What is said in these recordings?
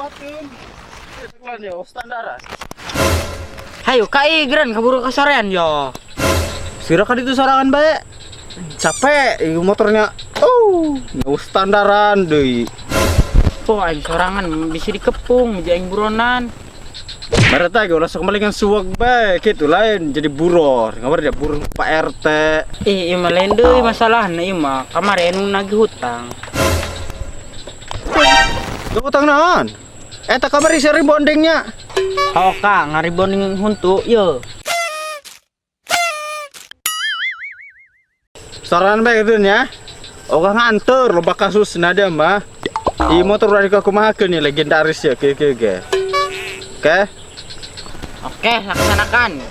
Lumbatin. Sekalian yo standaran. Hayo ka igran kaburu kasorean yo. Sira kan itu sorangan bae. Capek ieu motornya. Oh, nu standaran deui. Oh, aing sorangan bisa dikepung jadi aing buronan. Mereka ge ulah sok malingan suwag bae kitu lain jadi buron. Ngabar dia buron Pak RT. Ih, ieu mah lain deui masalahna ieu mah. Kamari anu nagih hutang. Gak utang naon? Eta kamari si rebondingnya. Oh, Kak, ngaribonding huntu ye. Sorangan bae gitu nya. Ogah nganter loba kasus nada mah. Ieu motor udah dikakumahakeun nih legendaris ya kieu kieu ge. Oke. Oke, laksanakan.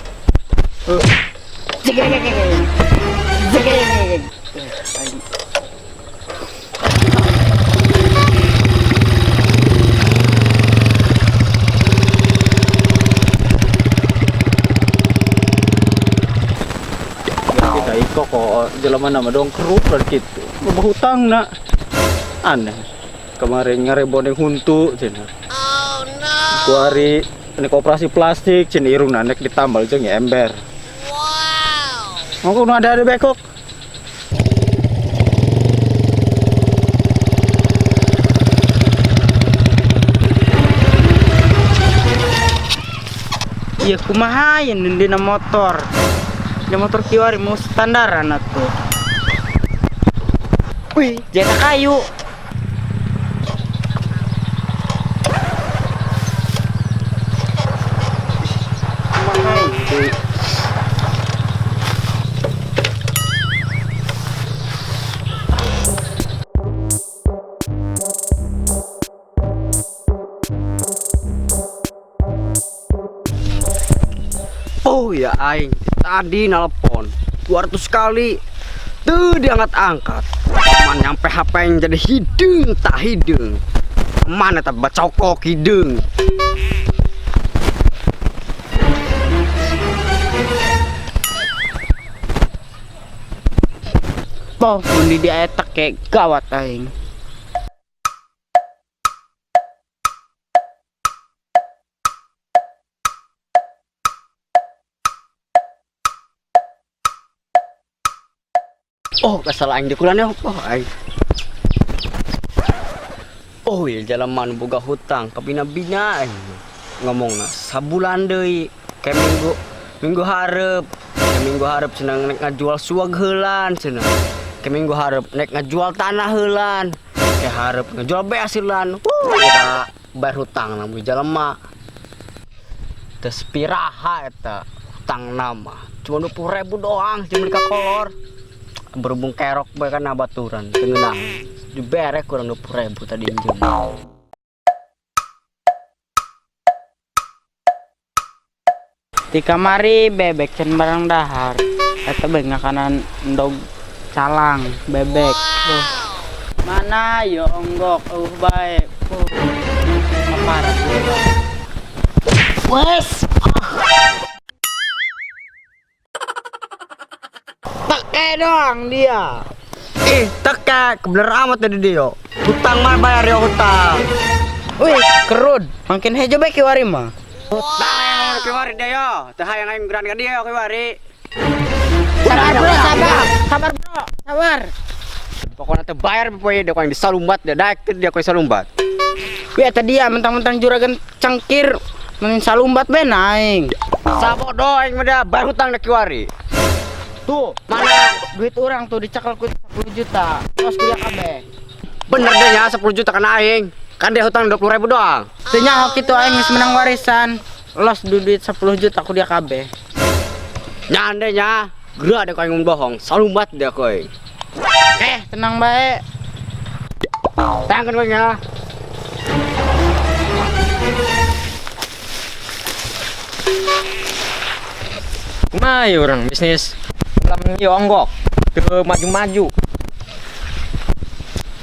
Kita iko kok jelema nama dong kerup dan gitu. Loba hutang nak. Aneh. Kemarin ngarebonding huntu cenah. Oh no. Kuari ini koperasi plastik cin irung nek ditambal jeung ya ember. Wow. Ngomong nu ada bekok. Iya kumaha yen dina motor. Dina motor kiwari mau standaran atuh. Wih, jeta kayu. Kumaha ieu? Oh ya aing tadi nelpon 200 kali tuh diangkat-angkat. Man nyampe HP yang jadi hidung tak hidung. Mana tak bacokok hidung. Poh, mun di dia eta kayak gawat aing. Oh, kesal aing di kulan ya, oh aing. Oh, ya jalan boga hutang kabina-bina aing. Ngomongna sabulan deui, kayak minggu hareup. Kayak minggu hareup cenah nek ngajual suag heulan cenah. Kayak minggu hareup nek ngajual tanah heulan. Kayak hareup ngajual beas heulan. Wuh, eta bayar hutang na jelema. Teu piraha eta hutang nama. Cuma 20.000 doang cuma dikakolor. Berhubung kerok bae kan abaturan teu ngeunah. Dibere kurang 20.000 tadi injem. Di kamari bebek can barang dahar. Eta bae ngakanan endog calang bebek. Wow. Mana yo onggok eueuh bae. Paparat. Wes. Teke doang dia. Ih, teke, kebener amat tadi dia. Hutang mah bayar yo hutang. Wih, kerud. Makin hejo bae kiwari mah. Hutang yang kiwari dia yo. Teh hayang aing geran ka dia yo kiwari. Sabar bro, sabar. Sabar bro, sabar. Pokoknya teh bayar poe dia yang disalumbat dia daek teh dia koe salumbat. Wih, eta dia mentang-mentang juragan cangkir mending salumbat bae aing. Sabodo aing mah dia bayar hutang da kiwari. Tuh, mana duit orang tuh dicekal ku 10 juta. Terus kuliah kabeh. Bener deh ya 10 juta kan aing. Kan dia hutang 20.000 doang. Teu nyaho kitu aing geus menang warisan. Los duit 10 juta ku dia kabeh. Nyande nya, geura deh aing bohong, salumbat dia koe. Tenang bae. Tangkeun koe nya. Kumaha ieu urang bisnis ulam ieu onggok teu maju-maju.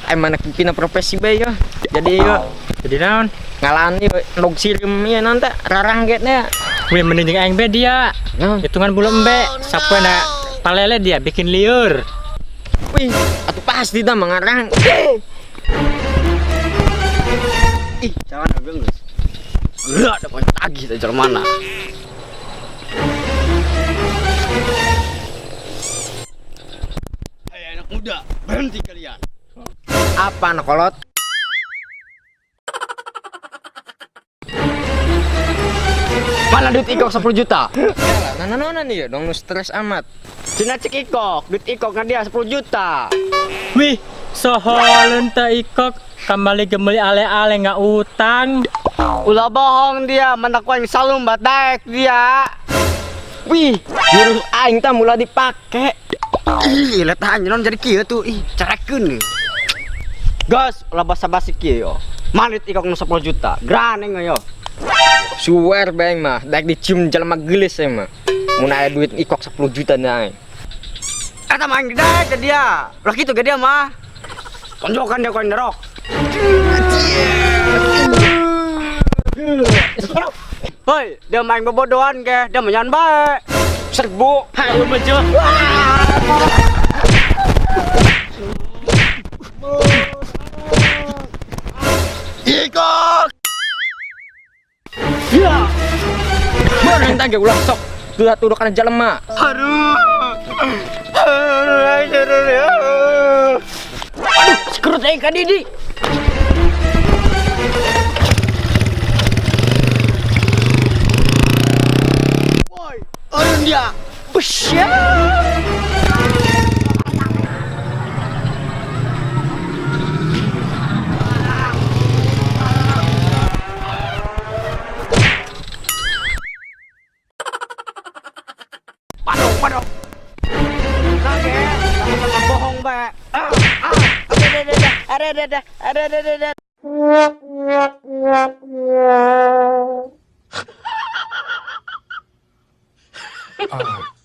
Ai mana pina profesi bae yeuh. Jadi ieu Jadi naon? Ngalaan ieu endog sirim ieu naon teh rarangget nya. Wih mending jeung aing bae dia. Naon? Hitungan bulu embe, sapoe na palele dia bikin liur. Wih, atuh pasti dah mengarang. Ih, jangan Geus. Geura da poe tagih teh jelema mana. Hai anak muda, berhenti kalian. Apa anak kolot? Mana duit ikok 10 juta? Nah, nah, nih ya, dong nu stres amat. Cina cek ikok, duit ikok dia 10 juta. Wih, soholun teh ikok kembali gemeli ale-ale nggak utang. Ulah bohong dia, mendakwang salum badak dia. Wih, jurus aing tah mulai dipake. Ih, letahan non jadi kieu tuh, ih, carekeun. Gas, ulah basa-basi kieu yo. Mana duit ikok nu 10 juta? Graneng yo. Suwer bae mah, daek dicium jelema geulis aing mah. Mun aya duit ikok 10 juta na aing. Eta mah aing daek ke dia. Ulah kitu ke dia mah. Tonjokan dia koin derok. Hoi, dia main bobodohan ke, dia menyan bae. Serbu. Hayu maju. Ikok. Mana tah ge ulah sok. Tudah-tudah kana jelema. Aduh. Aduh, aduh. Aduh, sekerut aing ka Didi. Woi, aduh dia. Besya. Padok, padok. Oke, sama-sama bohong, Pak. Ah, ah, ada, ada, ada, ada, ada, ada, ada. Oh.